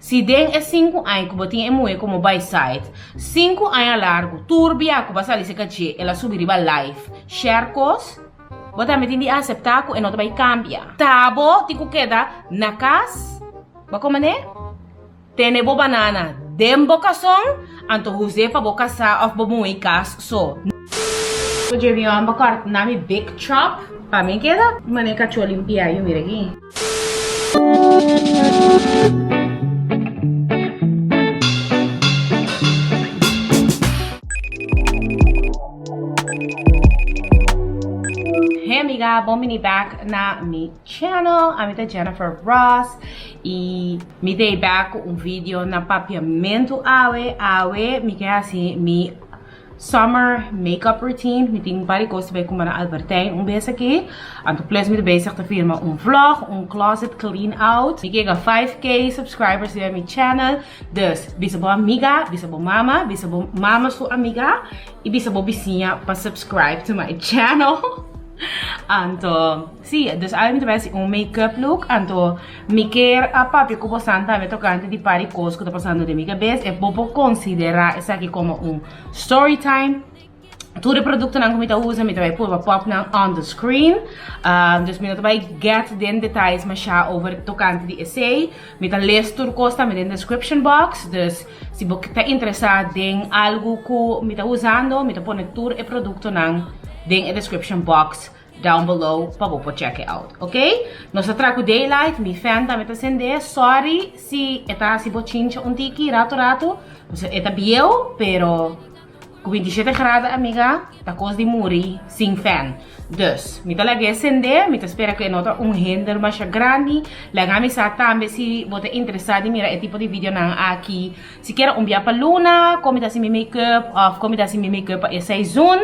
Si den e sinku aña ku bo tin e muhé komo by-side, sinku aña largu, tur bia ku bo a sali serka dje, el a subi riba live, share kos, bo tambe tin di aseptá ku e no ta bai kambia. Ta bo tin ku keda na kas, bo koman'é? Tene bo banana den bo kason, anto huz'é pa bo kasá òf bo muhé kas so. Bo dje mi bo kòrt na mi big chop. Pa mi keda manera kachó limpiá yu mira aki. Hey amiga, bon bini back na mi channel. Ami ta Jennifer Ross y mi ta e back cu un video na papiamento awe. Awe mi ke haci mi summer makeup routine. Mi tin un par di cos ta bay cumpra na Albert Heijn un bes aki. Anto plus mi ta bezig ta filma un vlog, un closet clean out. Mi kega 5k subscribers riba mi channel. Dus bisa bo amiga, bisa bo mama, bisa bo mama su amiga y bisa bo bisiña pa subscribe to my channel. Anto, sí, dus awe mi ta bay haci un makeup look. Anto mi kier a papia cu bosan tambe tocante di par di cos cu ta pasando den mi cabes. E bo por considera esaki como un story time. Tur e productonan cu mi ta usa mi ta bay purba pop nan on the screen. Dus mi no ta bay get den detalles masha over tocante di esey. Mi ta list tur cos tambe den description box. Dus si bo ta interesa den algo cu mi ta usando, mi ta pone tur e productonan den e description box down below pa bo por check it out. Ok? Nos ta traha cu daylight, mi fan tambe ta sende. Sorry si e ta haci bo chincha un tiki rato rato. Pasobra e ta bieu, pero Ku bintishete grado amiga ta kos di muri sin fan. Dus, mi ta lag'é sendé, mi ta spera ku e no ta un hinder masha grandi. Laga mi sa tambe si bo ta interesá di mira e tipo di videonan aki. Sikiera un bia pa luna, kon mi ta hasi mi make-up òf kon mi ta hasi mi make-up pa e seizoen.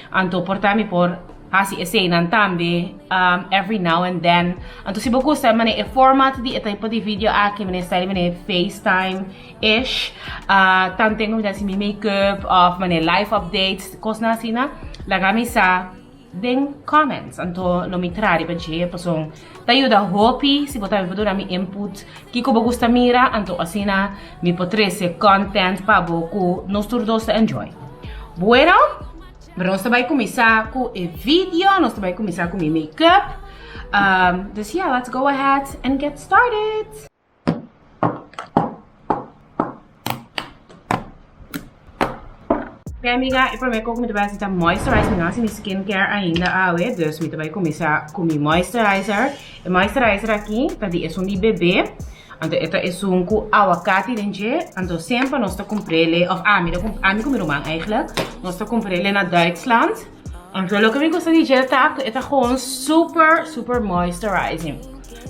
Anto por ta mi por hasi eseinan tambe every now and then. Anto si bo gusta manera e format di e tipo di video aki, manera style manera facetime. Ish, tanten ku mi ta hasi mi make-up òf manera life updates, kosnan asina, laga mi sa den comments. Anto lo mi traha riba dje pasobra ta yuda hopi si bo tambe por duna mi input kiko bo gusta mira, anto asina mi por trese content pa bo ku nos tur dos ta enjoy. Bueno, pero nos ta bai kuminsá ku e video, nos ta bai kuminsá ku mi make-up. Dus ya, let's go ahead and get started! Ok amiga, e prome kos ku mi ta bai hasi ta moisturize. Mi no hasi mi skincare ainda awe, dus mi ta bai kuminsá ku mi moisturizer. E moisturizer aki ta di esun di bebe, anto e ta esun ku awakati den dje. Anto semper nos ta kumpr'é, òf ami ta ami ku mi ruman eigentlik, nos ta kumpr'é na Duitsland. Anto loke mi gusta di dje ta ku e ta gewoon super super moisturizing.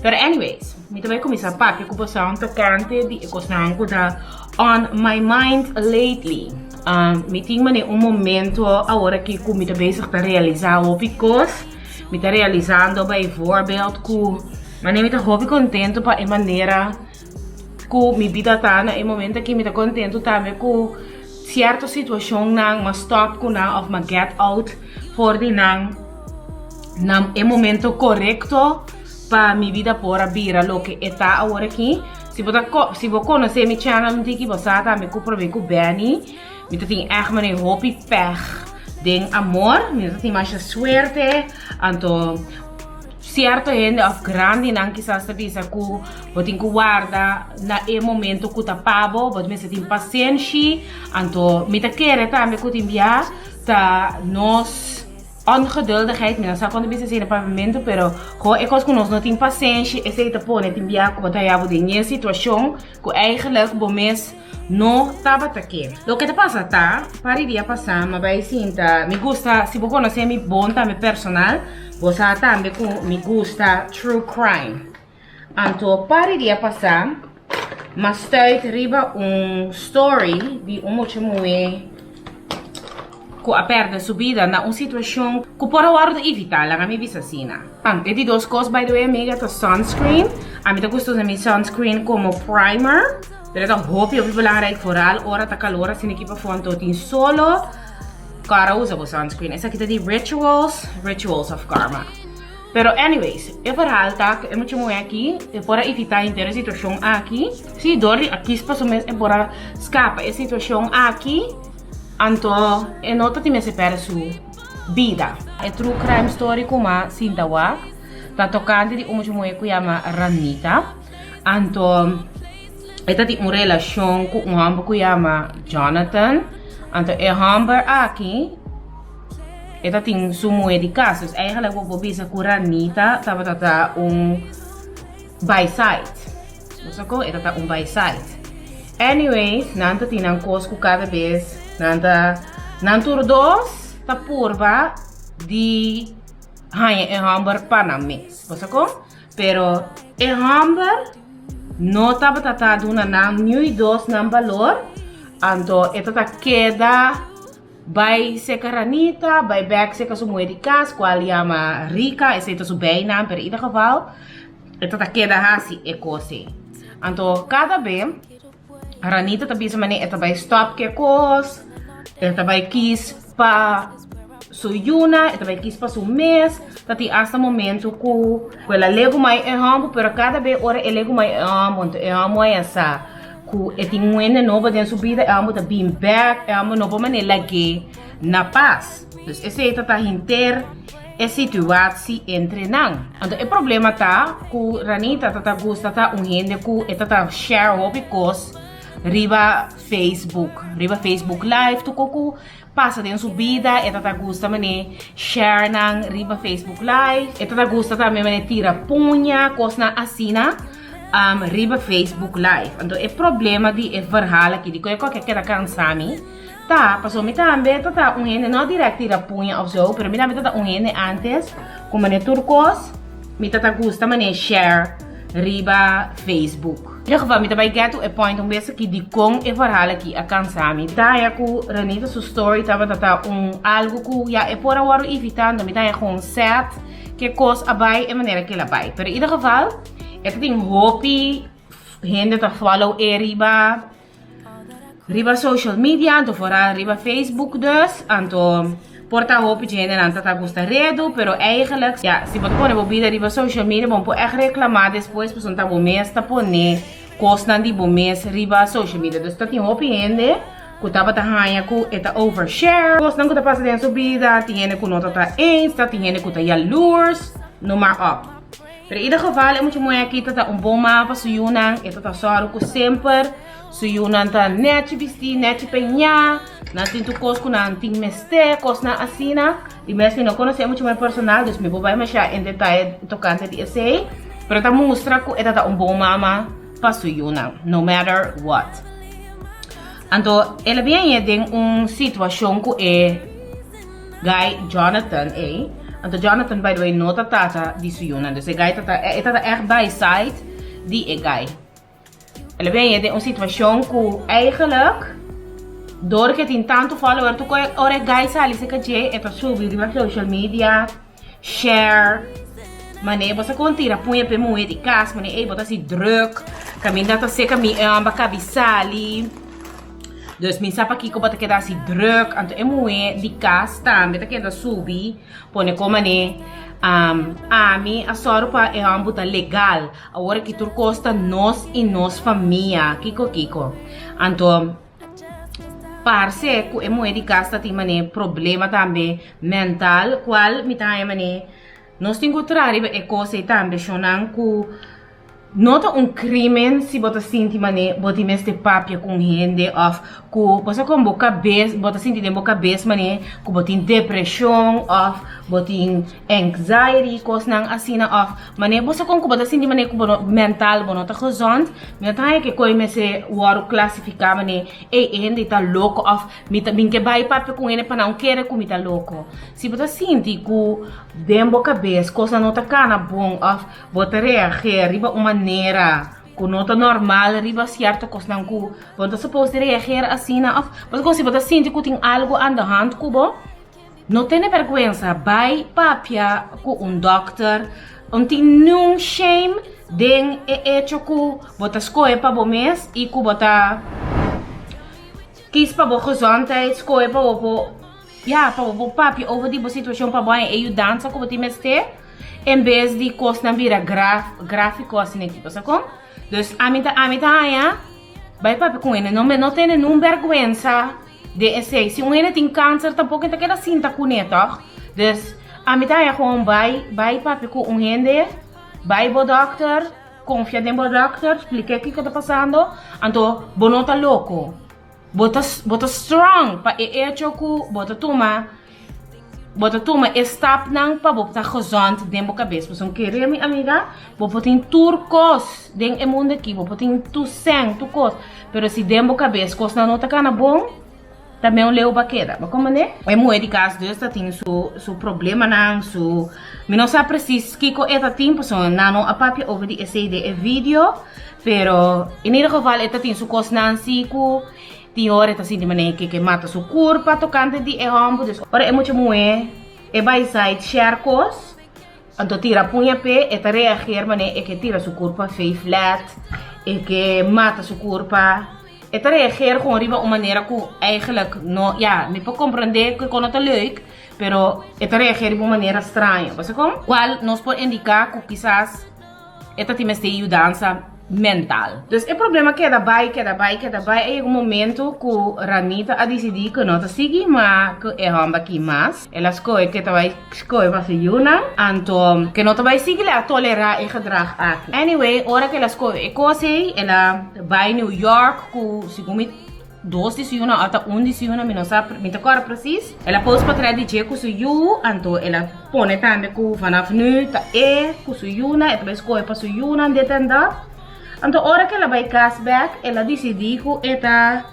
Pero anyways, mi ta bai kuminsá papia ku boso tokante di e kosnan ku ta on my mind lately. Mi tin manera un momento awor aki ku mi ta bezig ta realisá hopi kos. Mi ta realisando bijvoorbeeld ku manera mi ta hopi kontento pa e manera ku mi bida ta na e momento aki. Mi ta kontento tambe ku Cierto situacionnan m'a stop cu nan of m'a get out for di nan na e momento corecto pa mi bida por a bira loke e ta awor aki. Si bo ta si bo conoce mi channel un tiki bo sa tambe cu prome cu Benny mi ta tin echt manera hopi pech den amor, mi no ta tin masha suerte, anto Cierto hende of grandinan kisas ta bisa cu bo tin cu warda na e momento cu ta pa bo, bo mester tin pasenshi. Anto mi ta kere tambe cu tin bia ta nos ongeduldigheid, mi no sa con ta bisa esey na papiamento, pero gewoon e cos cu nos no tin pasenshi, esey ta pone tin bia cu bo ta haya bo den e situacion cu eigenlijk bo mes No tabata ke. Loke ta pasa ta, par di dia pasa mi a bai sinta, mi gusta, si bo konosé mi bon tambe personal, bo sa tambe ku mi gusta true crime. Anto par di dia pasa mi a stuit riba un story di un mucha muhé ku a pèrdè su bida na un situashon ku por a wòrdu evitá, laga mi bisa asina. E di dos kos by the way amiga ta sunscreen. Ami ta gusta usa mi sunscreen komo primer. Pero e ta hopi hopi belangrijk vooral ora ta kalor asina aki pafó anto tin solo. Kòrda usa bo sunscreen. Esaki ta di Rituals, Rituals of Karma. Pero anyways, e verhaal ta ku e mucha muhé aki e por a evitá henter e situashon aki. Si dor di a kis pa su mes e por a skapa e situashon aki, anto e no ta tin mester pèrdè su bida. E true crime story ku m'a sinta wak ta tokante di un mucha muhé ku yama Ranita. Anto e ta tin un relashon ku un hòmber ku yama Jonathan. Anto e hòmber aki. E ta tin su muhe di kas. Dus eigenlijk bo por bisa ku Ranita tabata ta un by side. Bo sa kon? E ta ta un by side. Anyways, nan ta tin nan kos ku kada bes nan ta, nan tur dos ta purba di haña e hòmber pa nan mes. Bo sa kon? Pero e hòmber no tabata ta duna nan niu dos nan balor, anto e ta ta keda. Bai seka Ranita, bai bek seka su muhe di kas, kual yama Rika, esei ta su bijnaam, pero ieder geval e ta ta keda hasi e kos ei. Anto kada be Ranita ta bisa manera e ta bai stop ku e kos, e ta bai kis pa su yuna, e ta bai kis pa su mes, ta tin asta momento ku el a legumai e hòmber, pero kada be ora e legumai e hòmber, anto e hòmber a yasa. Ku e tin un hende nobo den su bida, e hòmber ta bin bèk, e hòmber no por manera lag'é na pas. Dus esei ta ta henter e situatsi entre nan. Anto e problema ta ku Ranita ta ta gusta ta un hende ku e ta ta share hopi kos riba Facebook, riba Facebook live tur kos ku pasa den su bida e ta ta gusta manera share nan riba Facebook live, e ta ta gusta tambe manera tira puña, kosnan asina riba Facebook live. Anto e problema di e verhaal aki di ku e koke a keda kansa mi ta pasobra mi tambe ta ta un hende no direct tira puña of zo pero mi tambe ta ta un hende antes ku manera tur kos mi ta ta gusta manera share riba Facebook. In ieder geval mi ta bai get to e point un bes aki dikon e verhaal aki a kansa mi. Ta haña ku Renita su story tabata ta un algu ku ya e por a wòrdu evitá anto mi ta haña gewoon sad ke kos a bai e manera ke el a bai. Pero in ieder geval e ta tin hopi hende ta follow e riba Riba social media anto foral riba Facebook dus anto por ta hopi djendenan ta ta gusta redu pero eigenlijk ya si bo ta pone bo bida riba social media bo no por echt reclama despues pasobra ta bo mes ta pone cosnan di bo mes riba social media dus ta tin hopi hende cu tabata haña cu e ta overshare cosnan cu ta pasa den su bida tin hende cu no ta ta eens ta tin hende cu ta jaloers noem maar op. Pero in ieder geval e mucha muhé aki ta ta un bon mama pa su yunan e ta ta sòru ku semper su yunan ta nèchi bistí, nèchi peñá, nan tin tur kos ku nan tin mester, kosnan asina. Di mes mi no konosé e mucha muhé personal, dus mi por bai mashá en detaye tokante di esei, pero ta mustra ku e ta ta un bon mama pa su yunan, no matter what. Anto el a bin hañ'é den un situashon ku e. Guy Jonathan ey. Anto Jonathan by the way no ta tata di su yunan. Dus e guy ta ta e ta ta echt by side di e guy. El a bin den un situacion cu eigenlijk door cu e tin tanto follower tur cu ora e guy sali cerca dje e ta subi riba social media share mane bo sa con tira puña pa e muhe di cas mane ey bo ta haci druk caminda ta seca mi e homber cabi sali. Dus mi sa pakiko bo ta keda hasi druk, anto e muhé di kas tambe ta keda subi pone kon manera ami a sòru pa e hòmber ta legal, awor aki tur kos ta nos i nos famia, kiko kiko. Anto parse ku e muhé di kas ta tin manera problema tambe mental kual mi ta haña manera nos tin ku traha riba e kos ei tambe shonnan ku. No ta un crimen si bo ta sinti mane bo tin mester papia cu un hende of cu bo sa con bo cabes bo ta sinti den bo cabes mane cu bo tin depresion of bo tin anxiety cosnan asina of mane bo sa con cu bo ta sinti mane cu bo no mental bo no ta gezond mi no ta haña ke coy mester worde clasifica mane ey e hende ta loco of mi ta bin ke bay papia cu un hende pa nan kere cu mi ta loco si bo ta sinti cu den bo cabes cosnan no ta cana bon of Bo ta reageer riba un manera ku no ta normal riba sierto kosnan ku bo no ta supos di reageer asina of pasobra si bo ta sinti ku tin algu aan de hand ku bo, no tene bèrgwensa bai papia ku un dòkter. No tin niun shame den e echo ku bo ta skohe pa bo mes i ku bo ta kis pa bo gezondheid, skohe pa bo por ya pa bo por papia over di bo situashon pa bo haña e yudansa ku bo tin mester. En bes di kosnan bira graf, gráfiko asina aki, bo sa kon? Dus ami ta ami ta haña bai papia ku hende, no no tene nun bèrgwensa den esei. Si un hende tin kanser tampoko e ta keda sinta kuné tòg? Dus ami ta haña gewoon bai bai papia ku un hende, bai bo dòkter, konfia den bo dòkter, splik'é kiko ta pasando, anto bo no ta loko. Bo ta bo ta strong pa e echo ku bo ta tuma bo ta tuma e stapnan pa bo ta gezond den bo kabes. Pasobra kere mi amiga, bo por tin tur kos den e mundu aki, bo por tin tur sèn, tur kos, pero si den bo kabes kosnan no ta kana bon, ta meu leu bo a keda. Bo komprende? E muhé di kas dus ta tin su su problemanan, su mi no sa presis kiko e ta tin pasobra nan no a papia over di esei den e video. Pero in ieder geval e ta tin su kosnan si ku tin ora e ta sinti manera ke ke mata su kurpa tokante di e hòmber. Dus ora e mucha muhé e bai side share kos, anto tira puña p'e, e ta reageer manera e ke tira su kurpa fei flat, e ke mata su kurpa. E ta reageer gewoon riba un manera ku eigenlijk no, ya, mi por komprendé ku e kon no ta leuk, pero e ta reageer riba un manera straño. Bo sa kon? Kual nos por indiká ku kisas. E ta tin mester yudansa mental. Dus e problema keda bai, keda bai, keda bai. A yega un momento ku Ranita a disidí ku no ta sigui ma ku e hòmber aki mas. El a skohe ku e ta bai skohe pa su yunan. Anto ku e no ta bai sigui a tolerá e gedrag aki. Anyway, ora ku el a skohe e kos ei, el a bai New York ku segun mi. Dos di su yunan ota un di su yunan, mi no sa, mi ta kòrda presis. El a post potrèt di dje ku su yu, anto el a pone tambe ku vanaf nu ta e ku su yunan, e ta bai skohe pa su yunan dit en dat. Anto ora ku el a bai kas bèk, el a disidí ku e ta,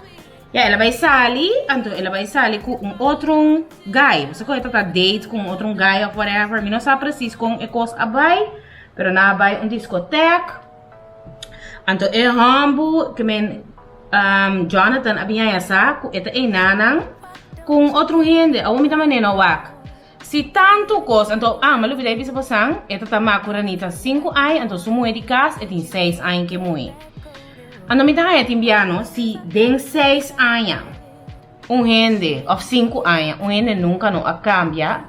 ya el a bai sali, anto el a bai sali ku un otro guy. Bo sa ku e ta ta date ku un otro guy òf whatever, mi no sa presis kon e kos a bai, pero nan a bai un diskotèk. Anto e hòmber ke men Jonathan a bin haña sa ku e ta einanan ku un otro hende. Awor mi ta manera no wak. Si tantu kos, anto ah, mi a lubida e bisa bosan, e ta ta ku Ranita sinku aña, anto su muhé di kas e tin seis aña ku e muhé. Anto mi ta haña tin biano si den seis aña un hende, òf sinku aña, un hende nunka no a kambia,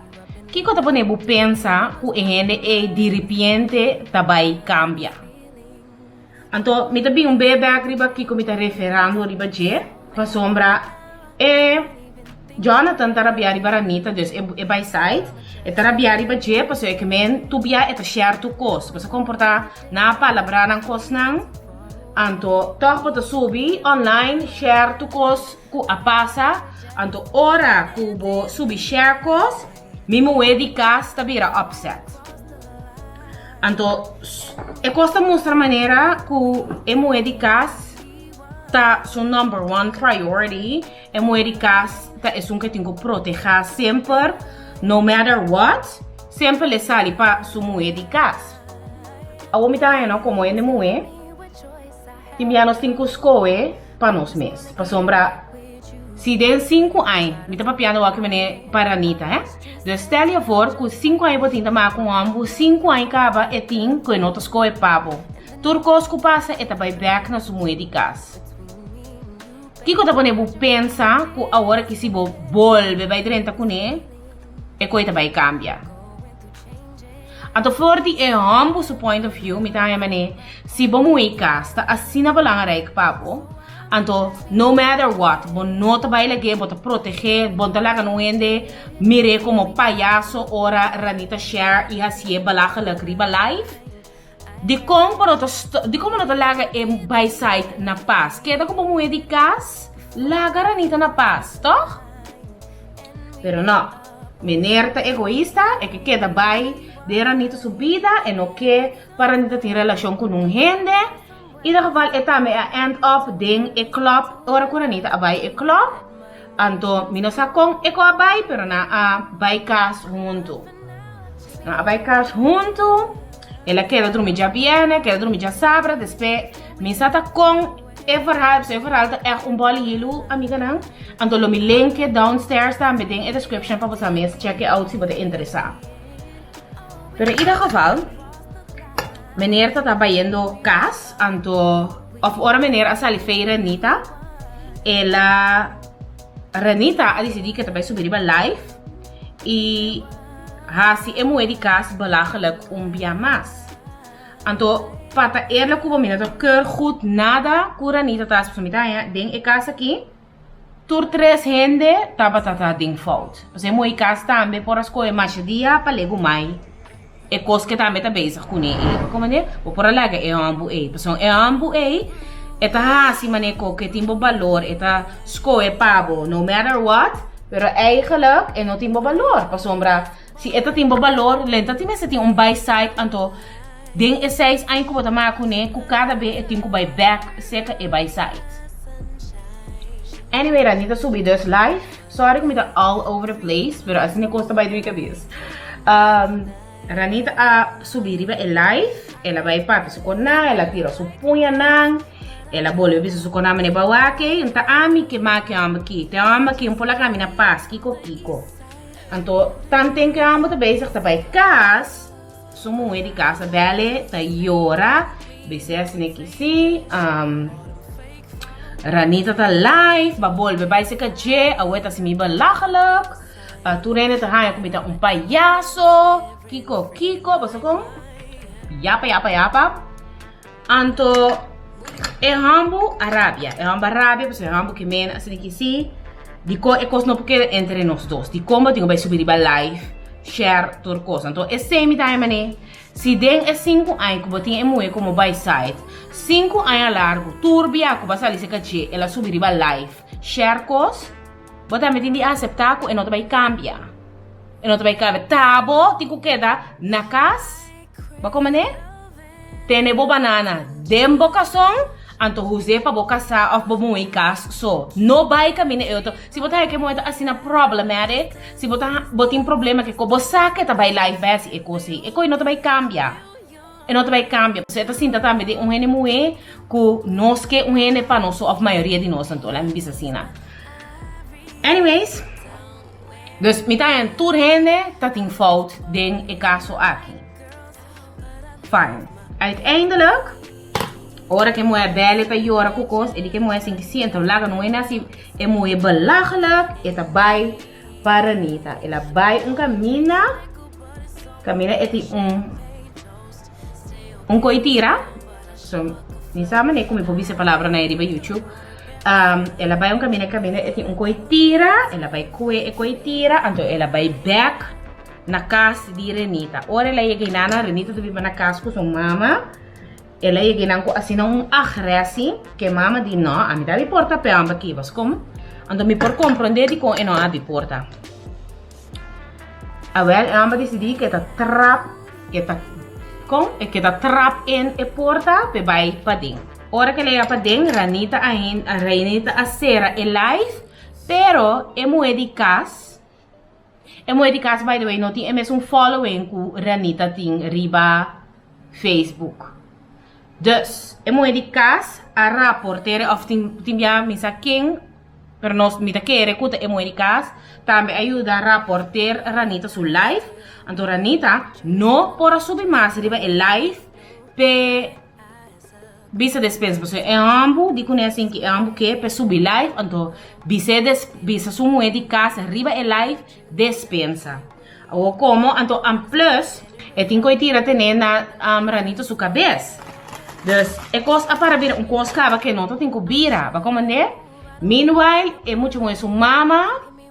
kiko ta pone bo pensa ku e hende ei diripiente ta bai kambia? Anto mi ta bin un be bek riba kiko mi ta referando riba dje, pasobra e Jonathan ta rabia riba Ranita, dus e e bai side, e ta rabia riba dje pasobra e ke men tur bia e ta share tur kos, bo sa komportá nan a palabrá nan kosnan, anto tòg bo ta subi online share tur kos ku a pasa, anto ora ku bo subi share kos, mi muhé di kas ta bira upset. Anto e kos ta mustra manera ku e muhé di kas ta su number one priority. E muhé di kas ta esun ku e tin ku protehá semper, no matter what, semper lo e sali pa su muhé di kas. Awor mi ta haña no komo hende muhé tin bia nos tin ku skohe pa nos mes, pasobra Si den sinku añ, mi ta papiando wak mene pa Ranita he. Dus stel je voor ku sinku añ bo tin ta maka un hòmber, sinku añ kaba e tin ku e no ta skohe pa bo. Tur kos ku pasa e ta bai bèk na su muhé di kas. Kiko ta pone bo pensa ku awor aki si bo bolbe bai drenta kuné e koe ta bai kambia? Anto for di e hòmber su point of view mi ta haña manera si bo muhé kas ta asina belangrijk pa bo, anto no matter what bo no ta bai lag'é, bo ta protegé, bo no ta laga no hende mir'é komo payaso ora Ranita share i hasié belachelijk riba live. Dikon bo no ta dikon bo no ta laga e bai site na pas? Keda ku bo muhé di kas, laga Ranita na pas, tòg? Pero no. Meneer ta egoista, e ke keda bai den Ranita su bida, e no ke pa Ranita tin relashon ku nun hende. Ieder geval e tambe a end up den e club ora ku Ranita a bai e club. Anto mi no sa kon e ko a bai pero nan a bai kas huntu. Nan a bai kas huntu, el a keda drumi djabièrnè, keda drumi djasabra, despe mi sa ta kon. E verhaal, e verhaal ta echt un boli hilu, amiganan. Anto lo mi link e downstairs tambe den e description pa boso mes check it out si bo ta interesa. Pero in ieder geval, meneer ta ta bayendo cas, anto, of ora meneer a sali fei Renita, el a, Renita a dicidi que ta bay subi riba live, y. hasi e muhé di kas belachelijk un bia mas. Anto, pa ta eerlijk ku bo, mi no ta keur goed nada ku Ranita ta hasi, pasobra mi ta haña den e kas aki tur tres hende tabata ta den fout. Pasobra e muhé di kas tambe por a skohe masha dia pa legumai e kos ke tambe ta bezig kuné ei. Bo komprende? Bo por a laga e hòmbu ei, pasobra e hòmbu ei e ta hasi manera ku ke tin bo balor, e ta skohe pa bo no matter what, pero eigenlijk e no tin bo balor, pasobra Si e ta tin bo balor, lenta tin mester tin un by side anto den e seis aña ku bo ta maka kuné ku kada be e tin ku bai bek seka e by side. Anyway Ranita subi dus live. Sorry ku mi ta all over the place pero asina e kos ta bai den mi kabes. Ranita a subi riba e live, el a bai papia su konan, el a tira su puñanan, el a bolbe bisa su konan manera bawakey, nta ami ke maka e hòmber aki, te hòmber aki un por laga mi na pas, kiko kiko. Anto tanten ku e hòmber ta bezig ta bai kas, su muhé di kas a bèl'e, ta yora, bis'é asina ki si, Ranita ta live, ba bolbe bai serka dje, awor e ta hasi mi belachelijk, tur hende ta haña ku mi ta un payaso, kiko kiko, bo sa kon? Yapa yapa yapa. Anto e hòmber a rabia, e hòmber a rabia pasobra e hòmber ke meen asina ki si, dikon e kos no por keda entre nos dos, dikon bo tin ku bai subi riba live share tur kos. Anto esei mi ta haña manera, si den e sinku aña ku bo tin e muhé komo by side, sinku aña largu tur bia ku bo a sali serka dje el a subi riba live share kos, bo tambe tin di aseptá ku e no ta bai kambia, e no ta bai kambia. Ta bo tin ku keda na kas. Bo kome ne? Tene bo banana den bo kason, anto huz'é pa bo kasá òf bo muhé kas so. No bai kaminda e otro. Si bo ta haña ku e muhé ta asina problematic, si bo ta bo tin problema ku e kos, bo sa ku e ta bai live bai hasi e kos ei. E kos ei no ta bai kambia. E no ta bai kambia. Pasobra e ta sinta tambe den un hende muhé ku nos ke un hende pa nos so òf mayoria di nos anto, laat mi bisa asina. Anyways. Dus mi ta haña tur hende ta tin fout den e kaso aki. Fine. Uiteindelijk, ora ku e muhé bel e ta yora ku kos, e di ku e muhé sinti si, enton laga no hende hasi e muhé belachelijk, e ta bai pa Renita. El a bai un kaminda, kaminda e tin un un koi tira. So, mi sa manera ku mi por bisa e palabranan ei riba YouTube. El a bai un kaminda kaminda e tin un koi tira, el a bai kue e koi tira, anto el a bai bek na kas di Renita. Ora el a yega einan, Renita ta biba na kas ku su mama. El a yega einan ku asina un agresi ku e mama di no, ami ta abi porta p'e hòmber aki, paskon? Anto mi por komprondé dikon e no a abi porta. Awel e hòmber disidí ku e ta trap, e ta kon? E ke ta trap in e porta p'e bai paden. Ora ku el a yega paden, Ranita a Renita a sera e live, pero e muhé di kas, e muhé di kas by the way no tin e mesun following ku Ranita tin riba Facebook. Dus, e muhé di kas a raport'é òf tin tin bia mi sa ken. Pero nos mi ta kere ku ta e muhé di kas tambe a yuda raporter Ranita su live. Anto Ranita no por a subi mas riba e live p'e bisa despensa. Pasobra e hòmber di kuné asin ki e hòmber ke p'e subi live anto bis'é bisa su muhé di kas riba e live despensa. Awor komo anto en plus e tin ku e tira tene na Ranita su kabes. Dus e kos a para bira un kos kaba ke no ta tin ku bira. Bo a komprende? Meanwhile e mucha muhé su mama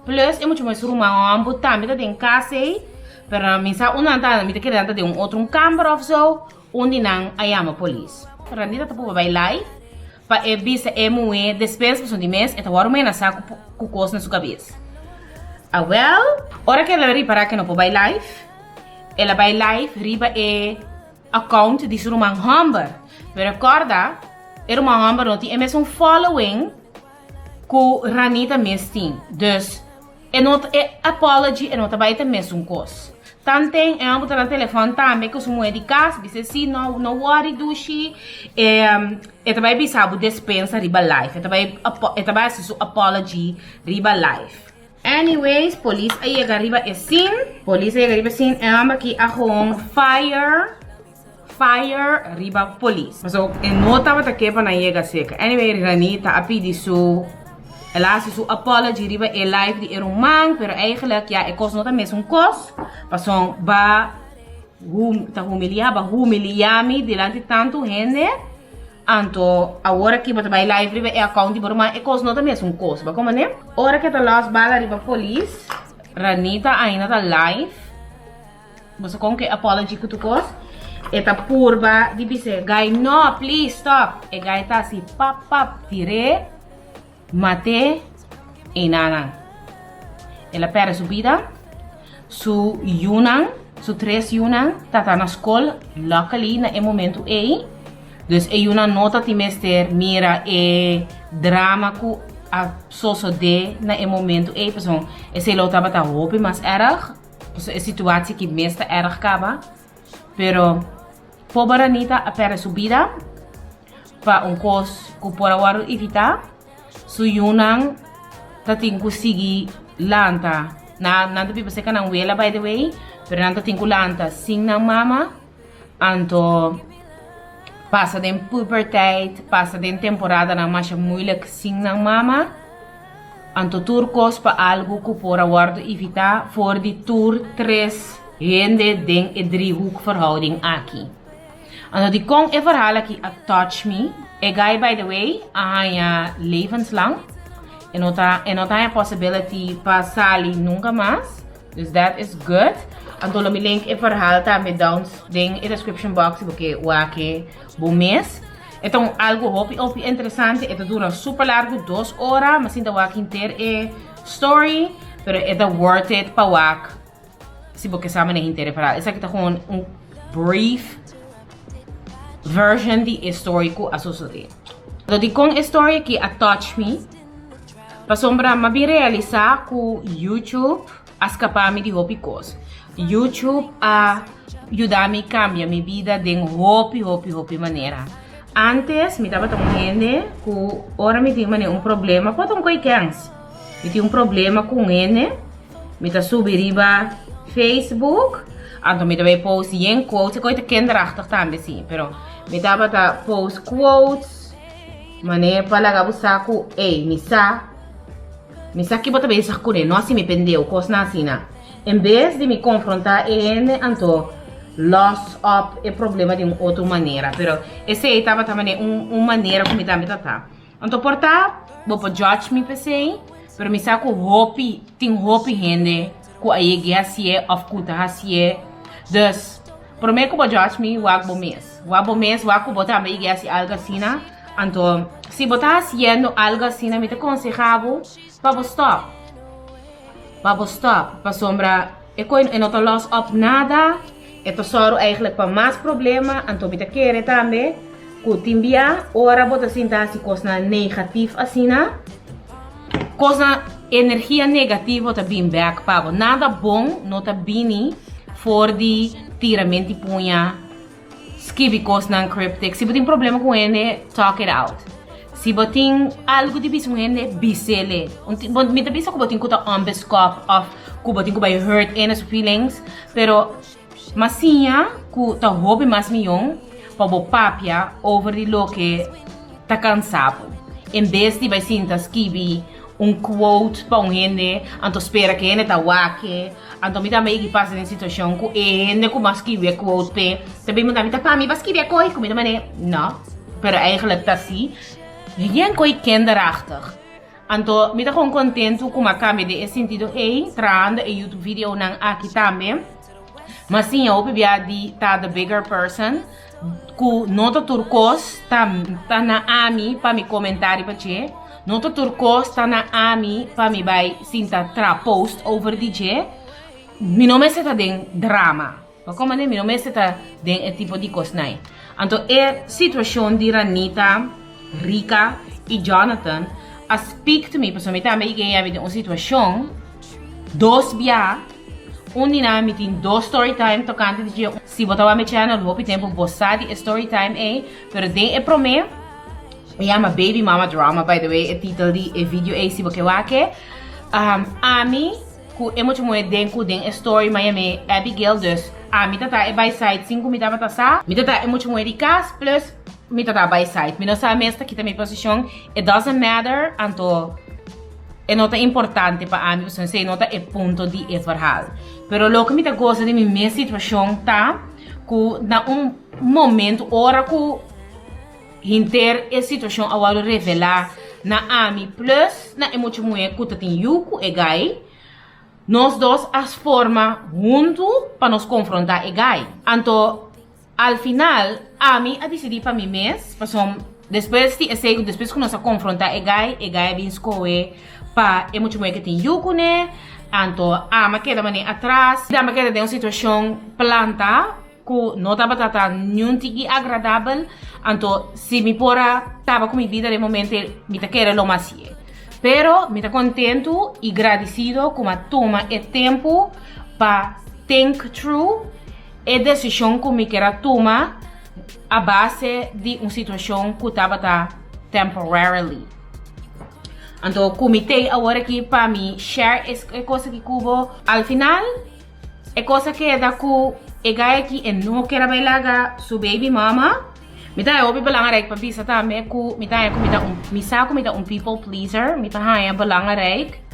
plus e mucha muhé su ruman hòmber tambe ta den kas ei. Pero mi sa un nan ta mi ta kere nan ta den un otro un kamber òf so. Un di nan a yama polis. Ranita ta purba bai live pa e bisa e muhé despues pasobra di mes e ta wòrdu menasá ku kos na su kabes. Awèl, ora ku el a ripará ku e no por bai live, el a bai live riba e account di su ruman hòmber. Pero kòrda, e ruman hòmber no tin e mesun following ku Ranita mes tin. Dus. E no ta e apology e no ta bai ta mesun kos. Tanten e homber ta na telefon tambe ku su muher di kas bisa si no no worry dushi e e ta bai bisa bo despensa riba live e ta bai e ta bai hasi su apology riba live. Anyways polis a yega riba e scene polis a yega riba e scene e homber aki a gewoon fire fire riba polis. Paso e no tabata ke pa nan yega seka. Anyway Ranita a pidi su. El a hasi su apology riba e live di e ruman, pero eigenlijk ya e kos no ta mesun kos. Pason ba hum, ta humilia, ba humilia mi dilanti tantu hende. Anto awor aki bo ta bai live riba e account di bo ruman, e kos no ta mesun kos. Ba como ne? Ora ke ta los bala riba polis, Ranita ainda ta live. Boso kon ke apology ku tur kos. E ta purba di bis'é, Guy, no, please, stop. E guy ta hasi pap, pap, tir'é, mat'é, einanan. El a pèrdè su bida. Su yunan, su tres yunan, ta na skol, luckily, na e momentu ei. Dus e yunan no ta tin mester mira e drama ku a sosodé na e momentu ei, pasobra esei lo tabata hopi mas erg. Pasobra e situatie ki mes ta erg kaba. Pero pober Anita a pèrdè su bida pa un kos ku por a wòrdu evitá. Su yunan ta tin ku sigui lanta. Nan nan ta biba serka nan wela by the way, pero nan ta tin ku lanta sin nan mama. Anto pasa den puberteit, pasa den temporadanan masha moeilijk sin nan mama. Anto tur kos pa algu ku por a wòrdu evitá for di tur tres hende den e driehoekverhouding aki. Anto dikon e verhaal aki a touch mi? E guy by the way a haña levenslang. E no ta e no ta haña possibility pa sali nunka mas. Dus that is good. Anto lo mi link e verhaal tambe down den e description box si bo ke wak e bo mes. E ta un algo hopi hopi interesante. E ta dura super largo, 2 ora. Mi a sinta wak henter e story. Pero e ta worth it pa wak si bo ke sa manera henter e verhaal. Esaki ta gewoon un brief version di e story ku a sosodé. Anto dikon e story aki a touch mi? Pasobra mi a bin realisá ku YouTube a skapa mi di hopi kos. YouTube a yuda mi kambia mi bida den hopi, hopi, hopi manera. Antes mi tabata un hende ku ora mi tin manera un problema, por ta un koi kens. Mi tin un problema ku un hende, mi ta subi riba Facebook, anto mi ta bai post yen quotes, e koi ta kinderachtig tambe si, pero mi tabata post quotes, manera pa laga bo sa ku, ey, mi sa, mi sa ki bo ta bezig kuné, no hasi mi pendeu, kosnan asina. En bes di mi konfrontá e hende, anto los op e problema di un otro manera. Pero esei tabata manera un manera ku mi tambe ta ta. Anto por ta, bo por judge mi p'esei, pero mi sa ku hopi, tin hopi hende ku a yeg'é hasié òf ku ta hasié. Dus, promé ku bo judge mi, wak bo mes. Wak bo mes, wak ku bo tambe yeg'é hasi algu asina. Anto, si bo ta hasiendo algu asina, mi ta konsehá bo pa bo stòp. Pa bo stòp, pasobra e koi e no ta los op nada. E ta sòru eigenlijk pa mas problema, anto mi ta kere tambe ku tin bia ora bo ta sinta hasi kosnan negatif asina, kosnan energia negativo ta bin bèk pa bo. Nada bon no ta bini for di tiramenti puña, skibi kosnan cryptic. Si bo tin problema ku hende, talk it out. Si bo tin algu di bisa un hende, bis'ele. Mi ta bisa ku bo tin ku ta onbeskòp òf ku bo tin ku bai hurt ene su feelings, pero m'a siña ku ta hopi mas mion pa bo papia over di loke ta kansa bo. En bes di bai sinta skibi un quote pa un hende, anto spera ku e hende ta wak e. Anto mi tambe yegi pasa den situashon ku e hende ku m'a skibi e quote p'e ta bin puntra mi, ta pa mi pa skibi e koi? Ku mi ta manera, no. Pero eigenlijk ta si. Yen koi kinderachtig. Anto mi ta gewoon kontentu ku m'a kambia den e sentido ei, trahando e YouTube videonan aki tambe. M'a siña hopi bia di ta the bigger person, ku no ta tur kos ta ta na ami pa mi komentá riba dje, no ta tur kos ta na ami pa mi bai sinta traha post over di dje. Mi no mester ta den drama. Bo komprende? Mi no mester ta den e tipo di kosnan ei. Anto e situashon di Ranita, Rika i Jonathan a speak to me pasobra mi tambe yega yabi den un situashon dos bia. Un di nan mi tin dos story time tokante di dje. Si bo ta wak mi channel hopi tempu bo sa di e story time ei, pero den e prome e yama Baby Mama Drama by the way e titel di e video ei si bo ke wak e. Ami ku e mucha muhe den ku den e story mi a yam'é Abigail dus ami ta ta e by side sin ku mi tabata sa. Mi ta ta e mucha muhe di kas plus mi ta ta by side. Mi no sa mes ta kita mi posishon it doesn't matter anto. E no ta importante pa ami, pasobra esei no ta e punto di e verhaal. Pero loke mi ta gosa di mi mes situashon ta ku na un momento ora ku henter e situashon a wòrdu revelá na ami plus na e mucha muhé ku ta tin yu ku e gai, nos dos a forma huntu pa nos konfrontá e gai. Anto Al final, ami a disidí pa mi mes, pasobra despues di esei, despues ku nos a konfrontá e gai, e gai a bin skohe pa e mucha muhé ku tin yu kuné, anto ami a keda manera atras, ami a keda den un situashon planta ku no tabata ta niun tiki agradabel, anto si mi por a kaba ku mi bida den momento ei, mi ta kere lo mas hasié. Pero mi ta kontentu i gradisido ku mi a tuma e tempu pa think through. E desishon ku mi ker a tuma a base di un situashon ku tabata temporarily. Anto ku mi tei awor aki pa mi share e kos aki ku bo. Al final e kos a keda ku e guy aki e no ker a bai laga su baby mama. Mi ta haña hopi belangrijk pa bisa tambe ku mi ta haña ku mi ta un mi sa ku mi ta un people pleaser. Mi ta haña belangrijk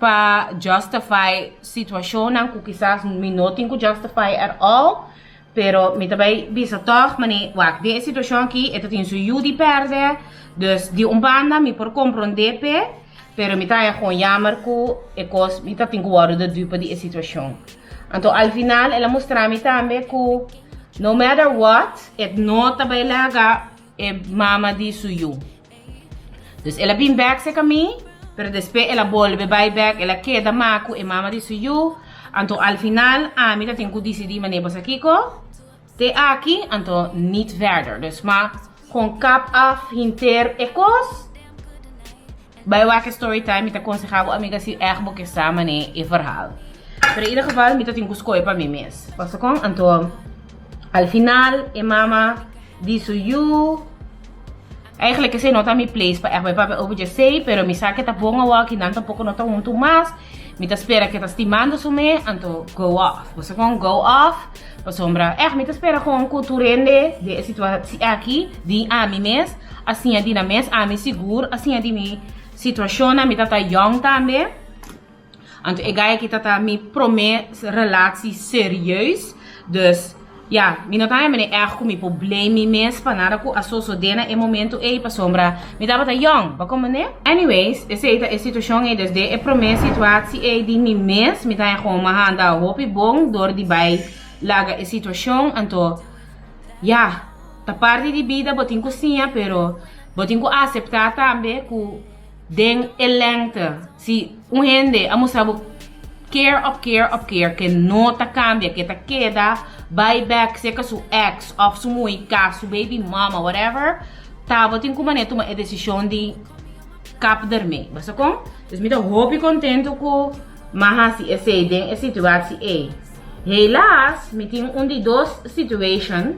pa justify Situashonnan ku kisas mi no tin ku justify at all, pero mi ta bai bisa tòg, mane, wak, den e situashon aki e ta tin su yu di pèrdè, dus di un banda mi por komprondé p'e, pero mi ta haña gewoon jammer ku e kos, mi ta tin ku wòrdu de dupe di e situashon. Anto al final el a mustra mi tambe ku no matter what, e no ta bai laga e mama di su yu. Dus el a bin bek serka mi, pero despues el a bolbe bai bek, el a keda ma ku e mama di su yu. Anto al final ami ta tin ku disidí manera bo sa kiko, te aki, anto niet verder. Dus ma kon kap af hinter e kos, bai wak e storytime, mi ta konsehá bo amiga si ègt bo ke sa manera e verhaal. Pero in ieder geval mi ta tin ku skohe pa mi mes. Bo sa kon? Anto al final e mama di su yu. Eigenlijk esei no ta mi place pa echt bai papia over djesei, pero mi sa ke ta bon awor ki nan tampoco no ta huntu mas. Mi ta spera ke ta stimando su me, anto go off. Bo sa kon go off? Pasobra echt mi ta spera kon ku tur hende den e situatie aki, di ami mes, a siña di nan mes, ami sigur a siña di mi situacionnan, mi ta ta young tambe. Anto e guy aki ta ta mi prome relatie serieus. Dus ya, mi no ta haña mene erg ku mi por blame mi mes pa nada ku a sosode na e momento ei pasobra mi tabata yong, bo komprende? Anyways, esei ta e situashon ei. Dus den e prome situatie ei di mi mes mi ta haña kon mi a handa hopi bon dor di bai laga e situashon. Anto ya, ta parti di bida bo tin ku siña pero bo tin ku asepta tambe ku. Den e lengte, si un hende a mustra bo keer op keer op keer ke no ta kambia, ke ta keda bai bek serka su ex of su muhé kas, su baby mama, whatever, ta bo tin ku manera tuma e desishon di kap dermee. Bo sa kon? Dus mi ta hopi kontentu ku m'a hasi esei den e situatie ei. Helaas, mi tin un di dos situation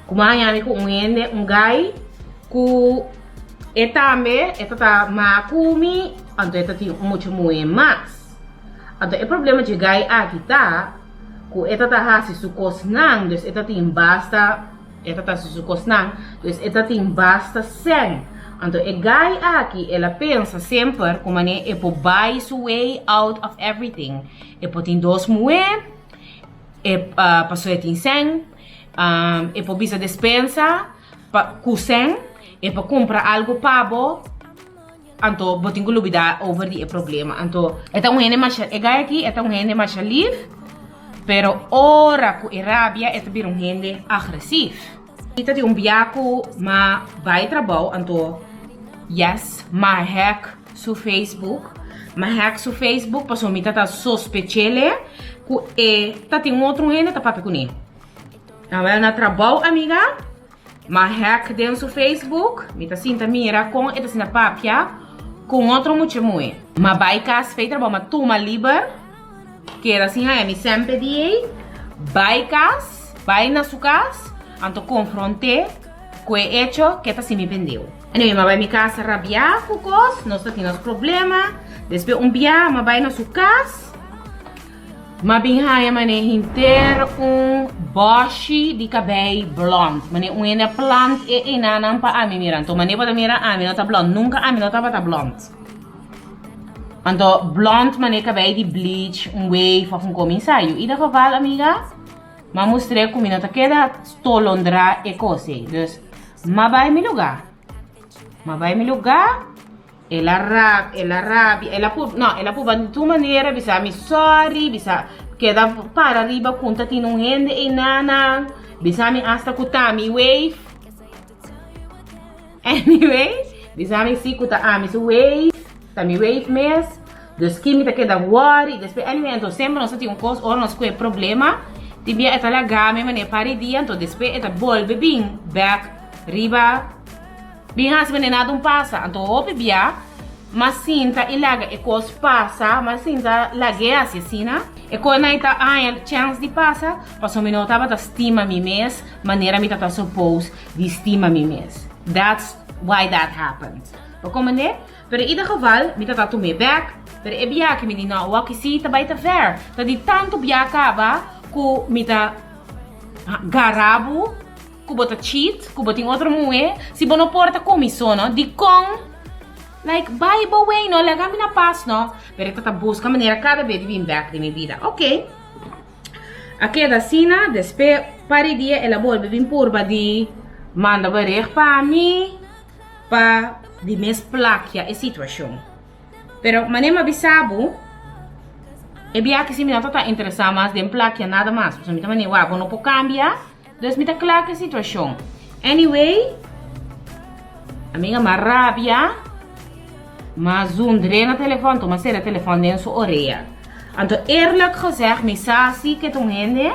ku m'a haña mi ku un hende, un guy ku. E tambe e ta ta ma ku mi, anto e ta tin un mucha muhé mas. Anto e problema dje gai aki ta ku e ta ta hasi su kosnan, dus e ta tin basta, e ta ta hasi su kosnan, dus e ta tin basta sèn. Anto e gai aki el a pensa semper ku manera e por bai su way out of everything. E por tin dos muhé, e pasobra e tin sèn, e por bisa despensa. Pa ku sèn e pa kumpra algu pa bo, anto bo tin ku lubidá over di e problema. Anto e ta un hende masha, e gai aki e ta un hende masha lif, pero ora ku e rabia e ta bira un hende agresief. Mi ta di un bia ku m'a bai trabou, anto yes, m'a hack su Facebook, m'a hack su Facebook pasobra mi ta ta sospech'ele ku e ta tin un otro hende ta papia kuné. Awel na trabou amiga, m'a hack den su Facebook, mi ta sinta mira kon e ta sinta papia ku un otro mucha muhe. M'a bai kas fei trabou, m'a tuma liber, keda sin haña mi semper di ei, bai kas, bai na su kas, anto konfront'é ku e echo ke ta sin mi bendeu. Anyway, m'a bai mi kas rabiá ku kos, nos ta tin nos problema, despues un bia m'a bai na su kas. M'a bin haña mane hinter un bòshi di kabei blònd. Mane un hende a plant e enanan pa ami mira. Anto mane bo ta mira ami no ta blònd. Nunka ami no tabata blònd. Anto blònd mane kabei di bleach, un wave òf un kominsa. Yu ieder geval amiga, m'a mustr'é ku mi no ta keda tolondrá e kos ei. Dus m'a bai mi lugá. M'a bai mi lugá. El a rab, el a rabia, el a pur, no, el a purba di tur manera bisa mi sorry, bisa keda para riba ku ta tin un hende einanan, bisa mi hasta ku ta mi wave. Anyway, bisa mi si ku ta ami su wave, ta mi wave mes. Dus ki mi ta keda worry, despues anyway, anto semper nos ta tin un kos ora nos ku e problema, tin bia e ta laga mi manera par di dia, anto despues e ta bolbe bin bek riba. Bin hasi manera nada un pasa. Anto hopi bia m'a sinta i laga e kos pasa, m'a sinta lag'é hasi asina. E kos nan ta haña chèns di pasa pasobra mi no tabata stima mi mes manera mi ta ta suppose di stima mi mes. That's why that happened. Bo komprendé? Pero in ieder geval mi ta ta tum'é bèk. Pero e bia aki mi di no, wak si ta bai ta ver. Ta di tantu bia kaba ku mi ta gara bo. Ku bo ta cheat, ku bo tin otro muhe, si bo no por ta ku mi so no, dikon? Like, bai bo way no, laga mi na pas no. Pero e ta ta buska manera kada be di bin bek den mi bida. Ok. A keda asina, despe par di dia el a bolbe bin purba di manda bericht pa mi pa di mes plakia e situashon. Pero manera mi a bisa bo, e biaha si mi no ta ta interesa mas den plakia nada mas. Pasobra mi ta manera, wak, bo no por kambia. Dus mi ta kla ku e situashon. Anyway, amiga m'a rabia, m'a zundr'é na telefòn, tuma sera e telefòn den su orea. Anto eerlijk gezegd, mi sa si ke ta un hende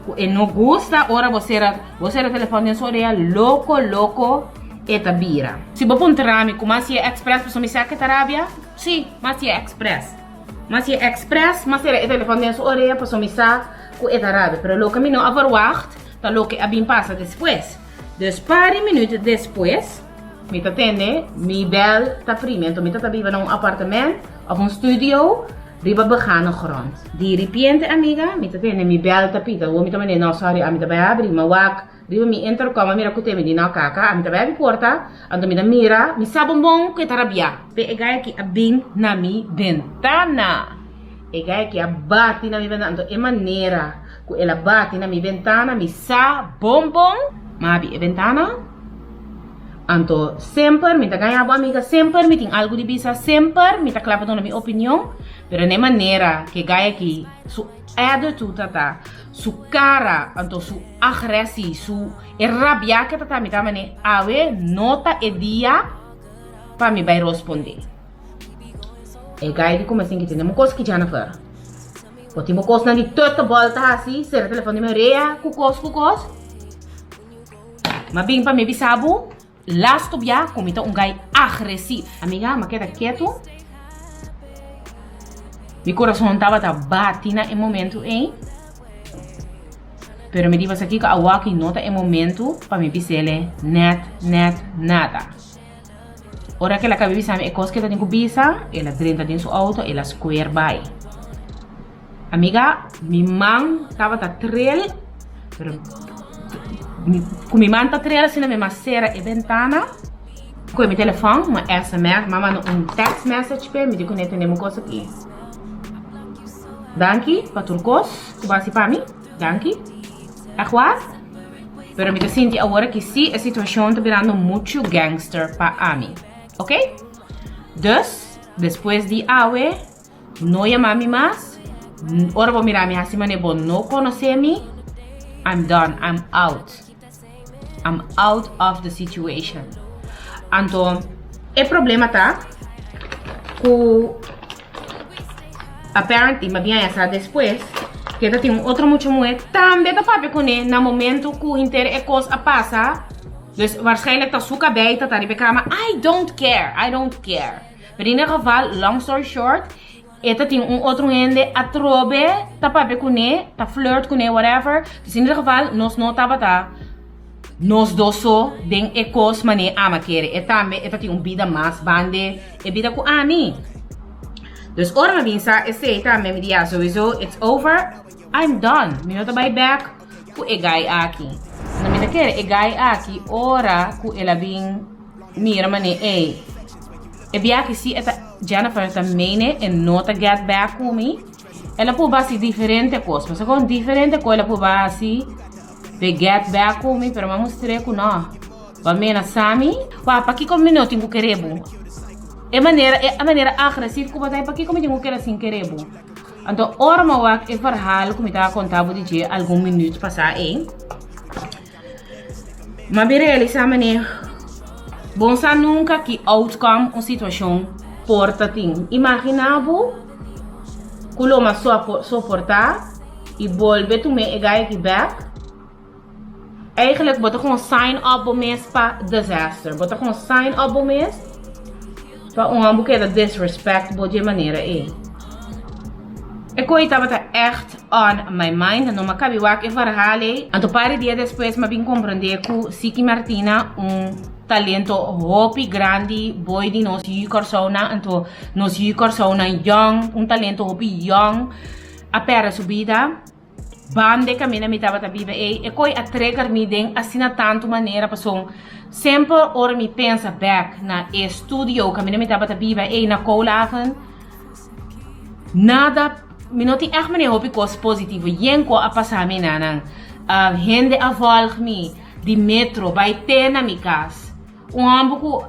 ku e no gusta ora bo sera bo sera e telefòn den su orea, loko loko e ta bira. Si bo puntra mi ku m'a hasié express pasobra mi sa ke ta rabia, si, m'a hasié express. M'a hasié express, m'a sera e telefòn den su orea pasobra mi sa ku e ta rabia. Pero loke mi no a verwacht ta loke a bin pasa despues. Dus par di minuut despues, mi ta tende mi bel ta primi. Anto mi ta ta biba na un apartement of un studio riba begane grond. Di ripiente, amiga, mi ta tende mi bel ta pita. Awor mi ta manda, no sorry, ami ta bai abri. Ma wak riba mi intercom a mira ku te mi di, no kaka, ami ta bai abri porta. Anto mi ta mira, mi sa bon bon ku e ta rabia. Pe e gai aki a bin na mi bentana. E gai aki a bati na mi bentana. Anto e manera ku el a bati na mi bentana, mi sa bon bon. Mi a abi e bentana. Anto semper mi ta gaña bo amiga, semper mi tin algu di bisa, semper mi ta kla pa duna mi opinion. Pero na e manera ku e gai aki su attitude ta ta, su kara, anto su agresi, su e rabia ke ta ta, mi ta manera awe no ta e dia pa mi bai rosponde. E gai di kuma sin ki tende mo kos ki Jennifer. Bo tin bo kosnan di tutte bol ta hasi, sera telefon di mi orea ku kos ku kos. Ma bin pa mi bisa bo, lasto bia ku mi ta un gai agresief. Amiga, mi a keda ketu. Mi kurason tabata bati na e momento ei. Pero mi di basa kiko awaki no ta e momento pa mi bisele net net nada. Ora ku el a kaba bisa mi e kos ku e ta tin ku bisa, el a drenta den su outo, el a square bai. Amiga, mi man tabata trel, pero ku mi man ta trel asina mi mas sera e bentana. Ku mi telefòn, mi sms, mi a manda un text message p'e, mi di kuné tene mi kos aki. Danki pa tur kos ku bo a hasi pa mi, danki. Ègt waar. Pero mi ta sinti awor aki si e situashon ta birando muchu gangster pa ami. Ok? Dus, despues di awe, no yama mi mas. Ora bo mira mi hasi manera bo no konosé mi, I'm done, I'm out. I'm out of the situation. Anto, e problema ta ku apparently, mi a bin haña sa despues, ke ta tin un otro mucha muhé tambe ta papia kuné na momento ku henter e kos a pasa. Dus waarschijnlijk ta su kabei ta ta riba e kama. I don't care, I don't care. Pero in ieder geval, long story short, e ta tin un otro hende atrobe ta papia kuné, ta flirt kuné, whatever. Dus in ieder geval, nos no tabata nos dos so den e kos manera ama kere. E tambe e ta tin un bida mas bande e bida ku ami. Dus ora mi a bin sa esei tambe mi di ya sowieso it's over, I'm done. Mi no ta bai bek ku e guy aki. No mi ta kere e guy aki ora ku el a bin mira mane ey e biaha si e ta Jennifer ta mene e no ta get back ku mi. El a purba hasi diferente kos. Pasobra kon diferente kos el a purba hasi p'e get back ku mi pero mi a mustr'é ku no. Bo a menasá mi. Wak, pakiko mi no tin ku kere bo? E manera, e manera agresief ku bo ta, pakiko mi tin ku keda sin kere bo? Anto ora mi a wak e verhaal ku mi ta konta bo di dje algun minüt pasá ei, mi a bin realisá manera bo no sa nunka ki outcome un situashon por ta tin. Imaginá bo ku lo mi a soportá i bolbe tum'é e guy aki bèk. Eigenlijk bo ta gewoon sign up bo mes pa disaster. Bo ta gewoon sign up bo mes pa un homber keda disrespect bo dje manera ei. E koe tabata echt on my mind. No m'a kabi wak e verhaal ei. Anto par di dia despues m'a bin komprende ku Siki Martina un talento hopi grandi boy di nos yu Kòrsounan. Anto nos yu Kòrsounan young, un talento hopi young a pèrdè su bida. Banda e kaminda mi tabata biba ei, e koi a trigger mi den asina tantu manera pasobra semper ora mi pensa bek na e studio kaminda mi tabata biba ei na Koolhaven, nada, mi no tin ègt manera hopi kos positivo yen ku a pasa mi na nan. Hende a vòlg mi di metro bai te na mi kas. Un hòmber ku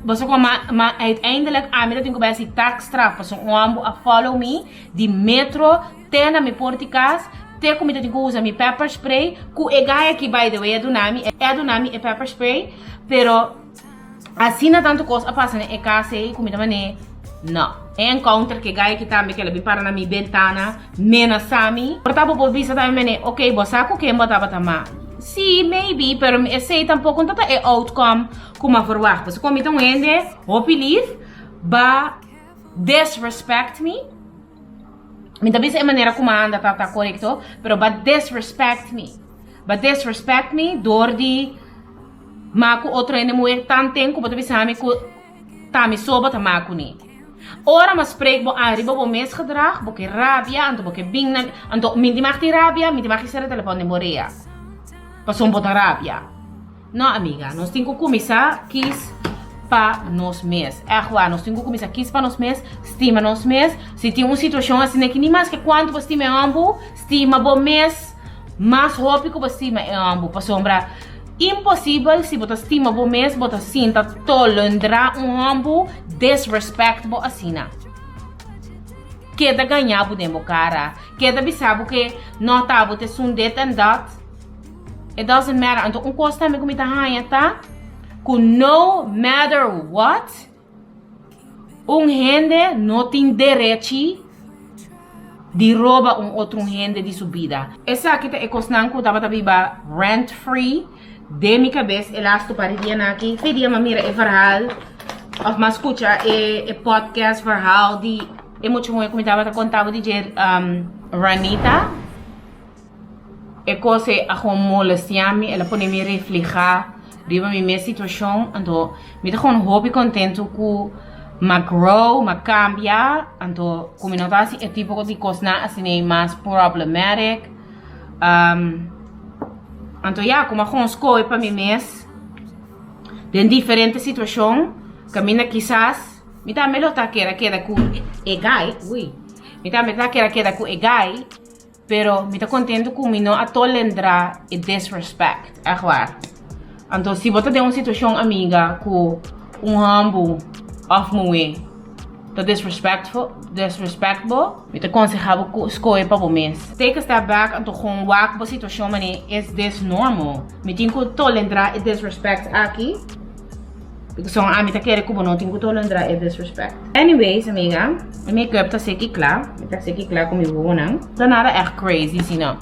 bo sa kon ma ma uiteindelijk ami ta tin ku bai hasi taakstraf pasobra un hòmber a follow mi di metro te na mi por di kas te ku mi ta tin ku usa mi pepper spray ku e guy aki by the way a duna mi e a duna mi e pepper spray pero asina tantu kos a pasa na e kas ei ku mi ta manera no e encounter ku e guy aki tambe ku el a bin para na mi bentana menasa mi por ta bo por bisa tambe manera ok bo sa ku ken bo tabata ma Sí, maybe, pero esei tampoco no ta e outcome ku m'a verwacht. Pasobra kon mi ta un hende hopi lief, ba disrespect mi. Mi ta bisa e manera ku m'a anda ta ta korekto, pero ba disrespect mi. Ba disrespect mi dor di ma ku otro hende muher tanten ku bo ta bisa mi ku ta mi so bo ta ma kuné. Ora m'a spreek bo an riba bo mes gedrag, bo ke rabia, anto bo ke bin na mi, anto mi di mag tin rabia, mi di mag sera telefon den bo rea, pasobra bo ta rabia. No amiga, nos tin ku kuminsá kis pa nos mes. Ègt waar, nos tin ku kuminsá kis pa nos mes, stima nos mes. Si tin un situashon asina aki, ni maske kuantu bo stima e hòmber, stima bo mes mas hopi ku bo stima e hòmber, pasobra Imposibel si bo ta stima bo mes bo ta sinta tolendra un hombu disrespect bo asina. Keda gaña bo den bo cara, keda bisa bo ke no ta bo ta esun dit en dat. It doesn't matter. Anto un cos tambe cu mi ta haña ta cu no matter what Un hende no tin derechi di roba un otro hende di su bida. Esaki ta e kosnan ku tabata biba rent free den mi kabes e lastu par di dianan aki. Fe dia m'a mira e verhaal of m'a skucha e podcast verhaal di e mucha muhé ku mi tabata konta bo di dje Ranita. E kos ei a gewoon molestia mi, el a pone mi refleha riba mi mes situashon, anto mi ta gewoon hopi kontentu ku m'a grow, m'a kambia, anto ku mi no ta hasi e tipo di kosnan asina mas problematic, anto ya ku m'a gewoon skohe pa mi mes den diferente situashon kaminda kisas mi tambe lo ta keda keda ku e guy, ui, mi tambe ta keda keda ku e guy. Pero mi ta contento cu mi no a tolendra e disrespect, echt waar. Anto si bo ta den un situacion amiga cu un homber of muhe ta disrespectful, disrespect bo, mi ta conseha bo cu scohe pa bo mes. Take a step back anto gewoon wak bo situacion mane is this normal? Mi tin cu tolendra e disrespect aki? Pasobra ami ta kere ku bo no tin ku tolendra e disrespect. Anyways, amiga, e make-up ta seki kla. Mi ta seki kla ku mi wowonan. Ta nada echt crazy si no.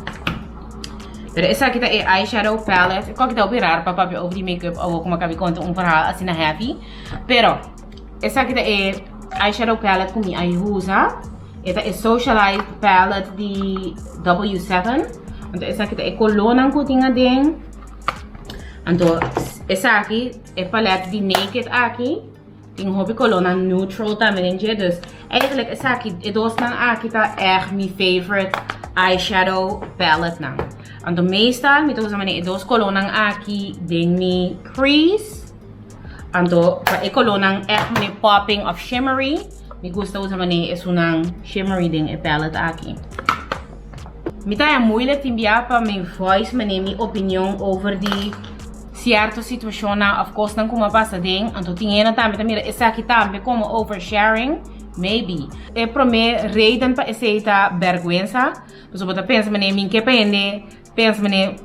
Pero esaki ta e eyeshadow palette. E koki ta hopi raro pa papia over di make-up awor ku mi a kabi konta un verhaal asina heavy. Pero esaki ta e eyeshadow palette ku mi a usa. E ta e Socialite palette di W7. Anto esaki ta e kolónan ku tin aden. Anto esaki, e palet di Naked aki, Tin hopi colornan neutral tambe den dje. Dus eigenlijk esaki, e dosnan aki ta echt mi favorite eyeshadow palette nan. Anto meestal mi ta usa e dos colornan aki den mi crease. Anto pa e colornan echt mane popping of shimmery, mi gusta usa mane esunnan shimmery den e palette aki. Mi ta moeilijk tin bia pa mi voice mane mi opinion over di cierto situacionnan of cosnan cu a pasa den. Anto tin hende tambe ta mira esaki tambe como oversharing. Maybe. E prome reden pa esey ta berguensa. Paso bo ta pensa mane mi ke pa hende pensa mane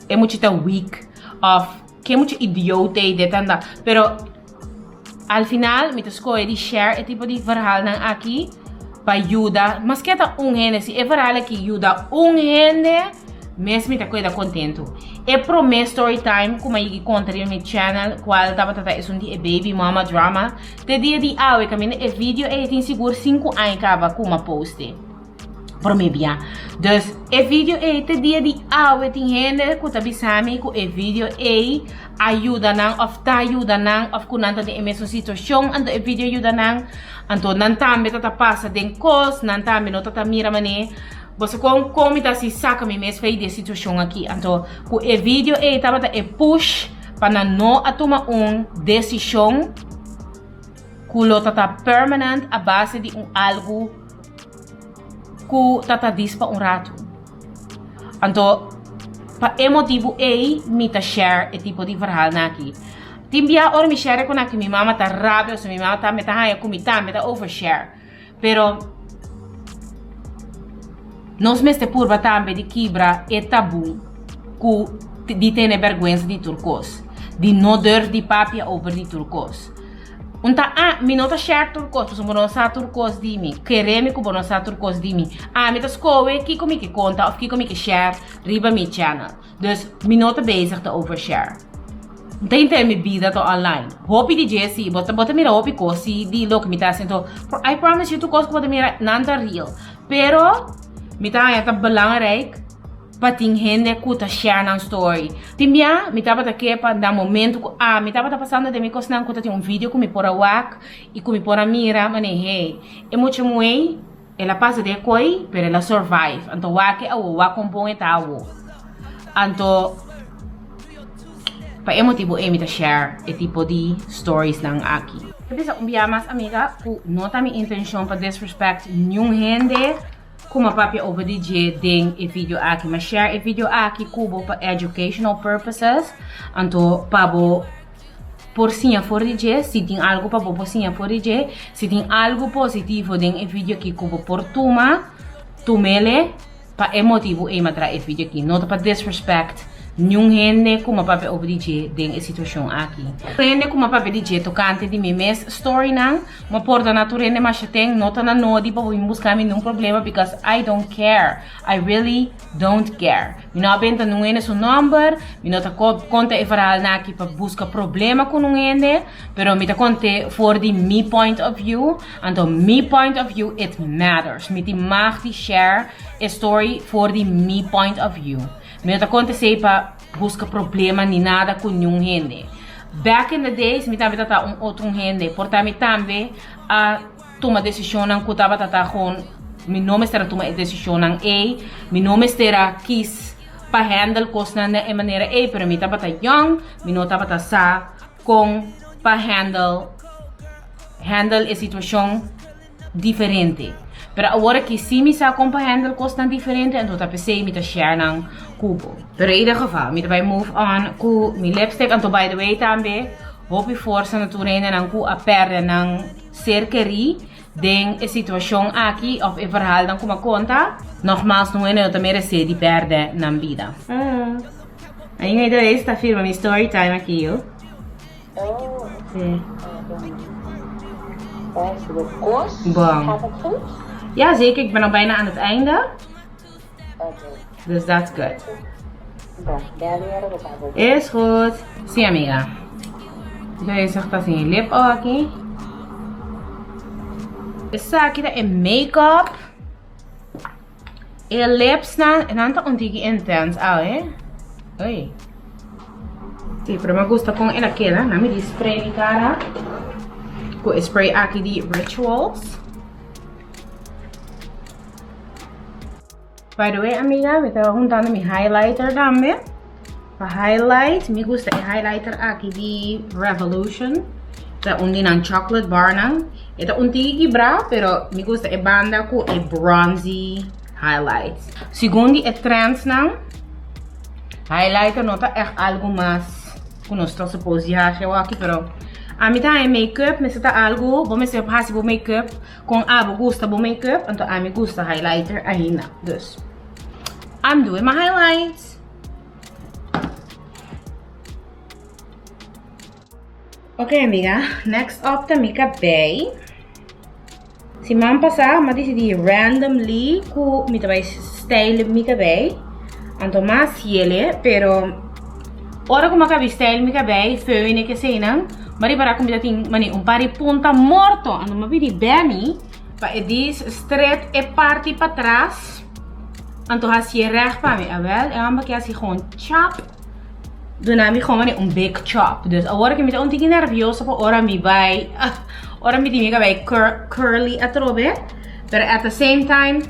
e mucha ta weak of ke mucha idioot dit en dat. Pero al final mi ta scoge di share e tipo di verhaalnan aki pa yuda. Maske ta un hende, si e verhaal aki yuda un hende, mes mi ta keda contento. E prome story time cu mi a conta den mi channel, cual tabata ta esun di e baby mama drama. Te dia di awe, caminda e video e tin sigur 5 aña caba cu m'a post e. Prome bia. Dus e video e te dia di awe tin hende cu ta bisami cu e video e a yuda nan of ta yuda nan of cu nan ta den e mesmo situacion, anto e video yuda nan. Anto nan tambe ta pasa den cos, nan tambe no ta mira mane. Bo con mi ta si saca mi mes for di e situacion aki. Anto cu e video e tabata e push pa nan no a tuma un decision cu lo ta permanent a base di un algo cu ta dis pa un rato. Anto pa e motivo e mi ta share e tipo di verhaal nan aki. Tin bia ora mi share cu aki mi mama ta rabia, so mi mama ta me ta haya cu mi ta me ta overshare. Pero nos mester purba tambe di kibra e tabu cu di tene berguensa di tur cos. Di no durf di papia over di tur cos. Unta ah, mi no ta share tur cos, pasobra bo no sa tur cos di mi. Kere mi cu bo no sa tur cos di mi. Ah, mi ta scohe kiko mi ke conta of kiko mi ke share riba mi channel. Dus mi no ta bezig ta overshare. Tin mi bida ta online. Hopi di Jessie, bo ta mira hopi cos di loke mi ta haciendo. I promise you tur cos cu bo ta mira nan ta real. Pero mi ta ta belangrijk pa tin hende cu ta share nan story. Tin bia, mi tabata ke pa na momento cu ah, mi tabata pasando den mi cosnan cu tin un video cu mi por a wak y cu mi por a mira, mane hey, e mucha muhe, el a pasa den koi, pero el a survive. Anto wak e awo, wak con bon e ta awo. Anto pa e motivo e mi ta share e tipo di stories nan aki. Bisa un bia mas, amiga, cu no ta mi intencion pa disrespect ningun hende cu m'a papia over di dje den e video aki. M'a share e video aki cu bo pa educational purposes. Anto pa bo por siña for di dje, si tin algo pa bo por siña for di dje, si tin algo positivo den e video aki cu bo por tuma, tumele. Pa e motivo e m'a traha e video aki. No ta pa disrespect ningun hende cu m'a papia over di dje den e situacion aki. Hende cu m'a papia di dje tocante di mi mes story nan, m'a pordona tur hende masha ten, no ta na nodi pa bo busca mi ningun problema because I don't care. I really don't care. Mi no a benta ningun hende su number, mi no ta conta e verhaal nan aki pa busca problema cu ningun hende, pero mi ta conta for di mi point of view. Anto mi point of view, it matters. Mi tin mag di share a story for di mi point of view. Mi no ta conta esey pa busca problema ni nada cu ningun hende. Back in the days, mi tambe tata un otro hende. Por ta mi tambe a tuma decisionnan cu tabata gewoon mi no mester a tuma e decisionnan ey, mi no mester a kies pa handle cosnan na e manera ey, pero mi tabata young, mi no tabata sa con pa handle e situacion diferente. Pero awor cu si mi sa con pa handle cosnan diferente, anto ta p'esey mi ta share nan cu bo. Pero in ieder geval, mi ta bay move on cu mi lipstick. Anto, by the way tambe, hopi forsa na tur hendenan cu a perde nan ser keri den e situacion aki of e verhaal nan cu m'a conta. Nogmaals, no no ta merece di perde nan bida. Ah. Ainda ta filma mi story time aki, yo. Oh, Si. De kos. Bom. Gaat het goed? Ja, zeker. Ik ben al bijna aan het einde. Oké. Dus that's good. Bom, bel je erop aan. Is goed. Si, amiga. Bezig ta sin lip aki. Esaki ta e make-up. E lips nan ta un tiki intense, ah, eh? Oi. Si, pero mi gusta con el a keda. Nan mi di spray mi cara. Ku e spray aki di Rituals. By the way amiga, mi ta huntando mi highlighter tambe. Pa highlight, mi gusta e highlighter aki di Revolution. Ta un di nan chocolate bar nan. E ta un tiki kibra, pero mi gusta e banda ku e bronzy highlights. Segun di e trends nan, highlighter no ta echt algo mas ku nos ta suppose di haci awaki, pero ami ta haña make-up mester ta algo, bo mester haci bo make-up kon abo gusta bo make-up, anto ami gusta highlighter ainda. Dus, I'm doing my highlights. Ok amiga, next up ta mi kabei. Siman pasá mi a disidí randomly ku mi ta bai style mi kabei. Anto mas yele, pero ora ku mi a kabi style mi kabei, föhn e keseinan, mi a ripará ku mi ta tin mane un par di punta morto. Anto mi a pidi Benny pa e dis stret e parti patras, anto hasié règt pa mi. Awèl, e hòmber ke hasi gewoon chap. Duna mi gewoon un big chop. Dus awor cu mi ta un tiki nervioso pa ora mi bay, ora mi tin mi cabey curly atrobe. Pero at the same time,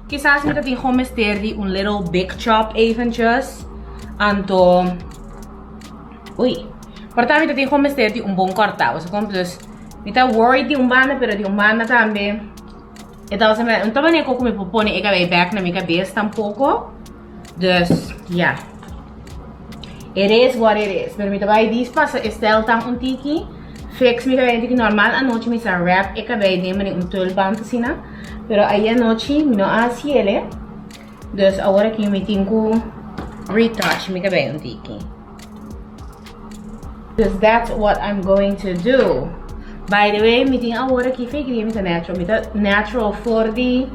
kisas mi ta tin gewoon mester di un little big chop eventjes. Anto, uy, por ta mi ta tin gewoon mester di un bon corta. Boso komt dus, mi ta worried di un banda, pero di un banda tambe, e ta un ta manera cu mi por pone e cabey bek na mi cabes tampoco. Dus, ja. It is what it is. Pero mi ta bai dis pasa e stijl tan un tiki. Fix mi cabey un tiki normal. Anochi mi sa wrap e cabey den mane un tulband asina. Pero ayer anochi mi no a haci ele. Dus awor aki mi tin cu retouch mi cabey un tiki. Dus that's what I'm going to do. By the way, mi tin awor aki fake mi ta natural. Mi ta natural for di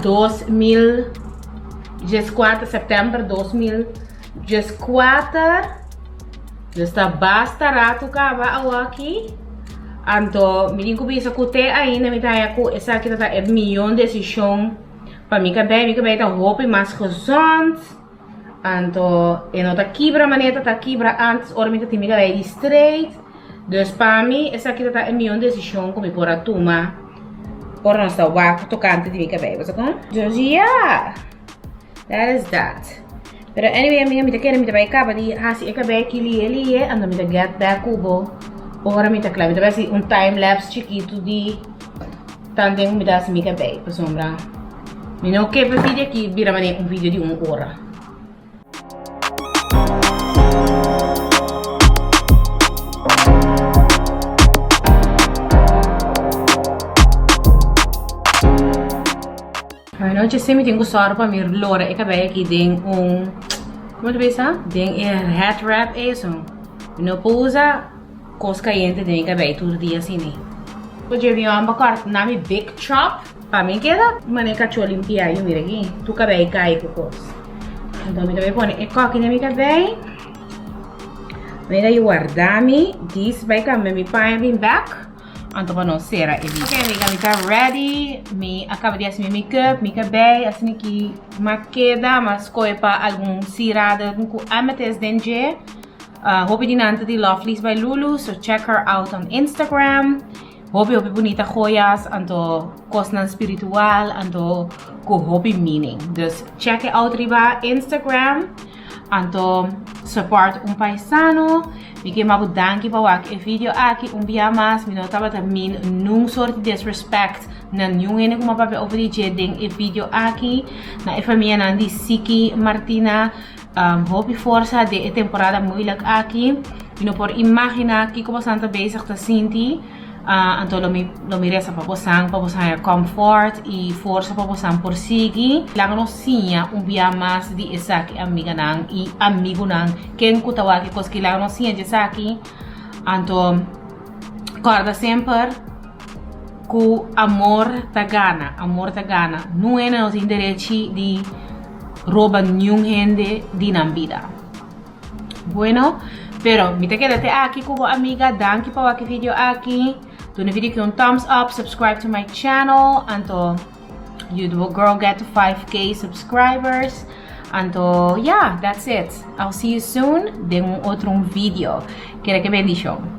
2014, september 2014. Dus ta basta rato kaba awaki. Anto, mi tin ku bisa ku te ainda mi ta haya ku esaki ta e miyon desishon pa mi kabei. Mi kabei ta hopi mas gezond. Anto e no ta kibra manera ta kibra antes ora mi ta tin mi cabey di straight. Dus pa mi esaki ta ta e mion decision cu mi por a tuma ora nos ta wak tocante di mi cabey. Bo sa con? Dus ya! That is that. Pero anyway amiga mi ta kere mi ta bay caba di haci e cabey aki lihe lihe anto mi ta get back cu bo ora mi ta cla. Mi ta bay haci un time lapse chikito di Tanten ku mi ta hasi mi kabei pasobra mi no ke pa e video aki bira manera un video di un ora. Anochi si mi tin ku sòru pa mi lora e kabei aki den un, komo ta bisa? Den e head wrap eso. Mi no por usa. Kos kayente den e kabei tur dia asini. Bo dje mi amba kòrt na mi big chop. Pa mi keda mane kachó limpia yu mira aki tur kabei kai ku kos. Anto mi ta bai pone e kòki den mi kabei. Mi ta warda mi dis bai kambia mi paña bin bèk. Anto pa nos sera e video. Ok amiga mi ta ready. Mi a kaba di hasi mi makeup, mi kabei asina ki mi a keda. Mi a skohe pa algun sirada ku amethyst den dje. Hopi di nan ta di Lovelies by Lulu, so check her out on Instagram. Hopi hopi bunita joyas, anto kosnan spiritual, anto ku hopi meaning. Dus check it out riba Instagram, anto support un paisano. Mi ke mabu danki pa wak e video aki un bia mas. Mi no tabata mean nun soort di disrespect na niun hende ku mi a papia over di dje den e video aki. Na e famianan di Siki Martina. Hopi forsa den e temporada moeilijk aki. Mi no por imagina kiko bosan ta bezig ta sinti. Anto lo mi lo mi resa pa bosan, pa bosan haña comfort i forsa pa bosan por sigui. Laga nos siña un bia mas di esaki amiganan i amigunan. Ken ku ta wak e kos aki laga nos siña di esaki. Anto kòrda semper ku amor ta gana, amor ta gana. Nun hende no tin derechi di. roba niun hende di nan bida. Bueno, pero mi ta keda te aki ku bo amiga. Danki pa wak e video aki. Duna e video aki un thumbs up, subscribe to my channel. Anto you the girl get to 5k subscribers. Anto yeah, that's it. I'll see you soon den un otro video. Keda ke bendishon.